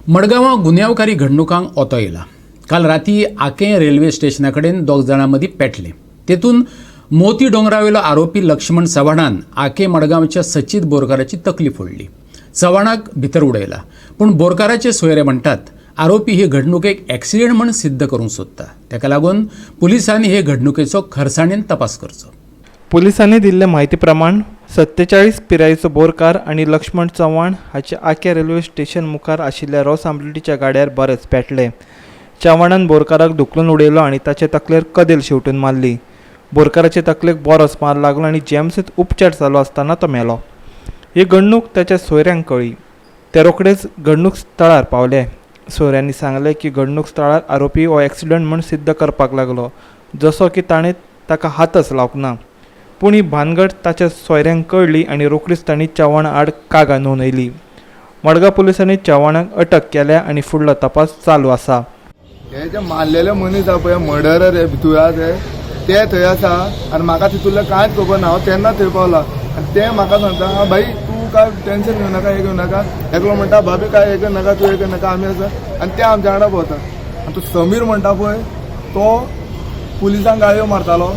मडगांवां गुन्यांवकारी घडणुकांक ओतो येयला. काल राती आकें रेल्वे स्टेशना कडेन दोग जाणां मदीं पेटलें. तेतून मोती दोंगरावेलो आरोपी लक्ष्मण चव्हाणान आकें मडगांवच्या सचीत बोरकाराची तकली फोडली. चव्हाणाक भितर उडयला, पूण बोरकाराचे सोयरे म्हणटात आरोपी ही घडणूक एक एक्सिडेंट म्हण सिद्ध करूंक सोदता. ताका लागून पुलिसांनी हे घडणुकेचो खरसाणेन तपास करचो. पुलिसांनी दिल्ले म्हायती प्रमाण 47 पिरायेचो बोरकार आनी लक्ष्मण चव्हाण हाचे आक्या रेल्वे स्टेशन मुखार आशिल्ल्या रोस आंबलेटीच्या गाड्यार बरेच पेटले. चव्हाणान बोरकाराक धुकलून उडयलो आनी ताचे तकलेर कदेल शेवटून मारली. बोरकाराचे तकलेक बरोच मार लागलो आनी जीएमसींत उपचार चालू आसतना तो मेलो. ही घडणूक ताच्या सोयऱ्यांक कळ्ळी ते रोखडेच घडणूक स्थळार पावले. सोयऱ्यांनी सांगलें की घडणूक स्थळार आरोपी हो एक्सिडंट म्हूण सिद्ध करपाक लागलो, जसो की ताणें ताका हातच लावंक ना. पूण ही भानगड ताच्या सोयऱ्यांक कळ्ळी आनी रोखडीच तांणी चव्हाण आड कागाळ नोंदयली. मडगांव पुलिसांनी चव्हाणाक अटक केल्या आनी फुडलो तपास चालू आसा. हे जे मारलेले मनीस आहा पळय, मर्डरर, हे भितूर आहा ते थंय आसा आनी म्हाका तितूंतलें कांयच खबर ना. हांव तेन्ना थंय पावला आनी ते म्हाका सांगता, "आं भाई, तूं काय टेन्शन घेवं नाका, हें घेवं नाका." एकलो म्हणटा, "भाभी, काय हें नाका, तूं हें नाका, आमी आसा." आनी ते आमच्या वांगडा भोंवता. आनी तो समीर म्हणटा पळय, तो पुलिसांक गाळयो मारतालो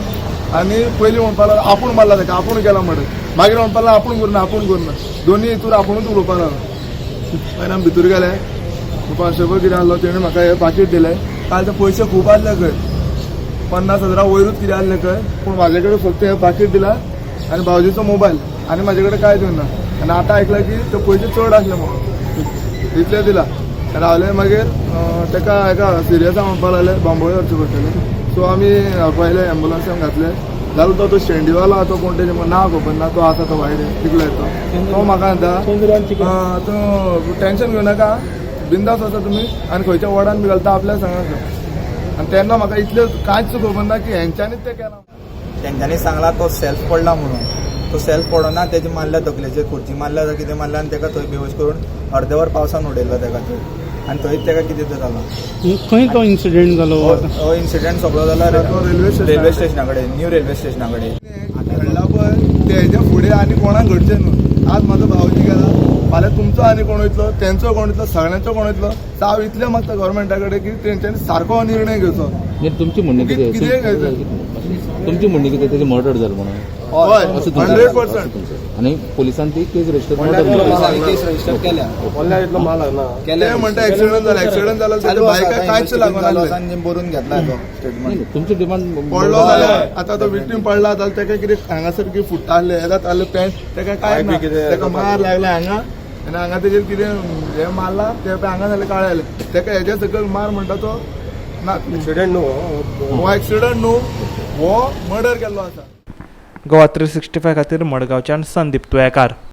आनी पयलीं म्हणपाक लागलो आपूण मारला ताका, आपूण केला मर्डर. मागीर म्हणपाक लागलो आपूण करुना, आपूण करुना. दोनी हितूर आपुणूच उलोवपाक लागलो. मागीर आमी भितर गेले. कॉन्स्टेबल कितें आहलो, तेणें म्हाका हें पाकीट दिलें. काल ते पयशे खूब आहले खंय, 50,000 वयरूच कितें आहलें खंय. पूण म्हाजे कडेन फक्त हें पाकीट दिलां आनी भावजीचो मोबायल, आनी म्हाजे कडेन कांय दिवना. आनी आतां आयकलां की ते पयशे चड आसले म्हणून इतले दिला. रावले. मागीर ताका हेका सिरियस आहा म्हणपाक लागले, बांबोळे व्हरचें पडटलें. सो आमी पयले एम्बुलन्सान घातले. जालो तो शेंडीवालो आहा, तो कोण तेजें नांव खबर ना, तो आसा, तो वायट तिकलो येतो. तो म्हाका म्हणटा, "तूं टेन्शन घेवं नाका, बिंदास आसा तुमी आनी खंयच्या वॉर्डान बी घालता आपल्याक सांगात." आनी तेन्ना म्हाका इतलें कांयच खबर ना की हेंच्यांनीच तें केलां. तेंच्यांनी सांगला तो सेल्फ पडला म्हणून. तो सेल्फ पडना, तेजे मारल्या तकलेचेर, खुर्ची मारल्या काय कितें मारल्या आनी तेका थंय बेहोश करून अर्देवर पावसान उडयलो तेका थंय आनी थंयच तेका कितें तें जालां. खंय तो इन्सिडेंट जालो? हो हो इन्सिडंट सगळो जाला तो रेल्वे स्टेशना. रेल्वे स्टेशना कडेन, न्यू रेल्वे स्टेशना कडेन. घडला पळय, तेच्या फुडें आनी कोणाक घडचें न्हू. आज म्हाजो भावजी गेला, फाल्यां तुमचो आनी कोण वयतलो, तेंचो कोण वयतलो, सगळ्यांचो कोण वयतलो. सो हांव इतलें मागता गव्हर्मेंटा कडेन की तेंच्यांनी सारको निर्णय घेवचो. नाही, तुमची म्हणणी कितें? कितें घायचं? तुमची म्हणणी कितें, तेजें मर्डर जालें म्हणून? हय. असं तुमचं- 100%. असं तुमचं. आणि पोलिसांनी ती केस रजिस्टर मर्डर पोलिसांनी केस रजिस्टर केल्या. ते म्हणटा एक्सिडंट जाला, एक्सिडंट जाला. चालू आसा. बायकाक कांयच चालू लागना. आसा आनी बरोवन घेतला तो स्टेटमेंट. तुमची डिमांड पडलो जाल्यार आतां तो विक्टीम पडला जाल्यार तेका कितें हांगासर कितें फुट्टा आहलें, येतात आहलें पॅन्ट, तेका काय ना. तेका मार लागला हांगा आनी हांगा तेजेर कितें हें मारला तें पळय हांगा जालें, काळें जालें तेका. हेज्या सकयल मार म्हणटा तो ना. एक्सिडंट न्हू हो, एक्सिडंट न्हू हो, मर्डर केल्लो आसा. गोवा 365 खातीर मडगांवच्यान संदीप तुयेकार.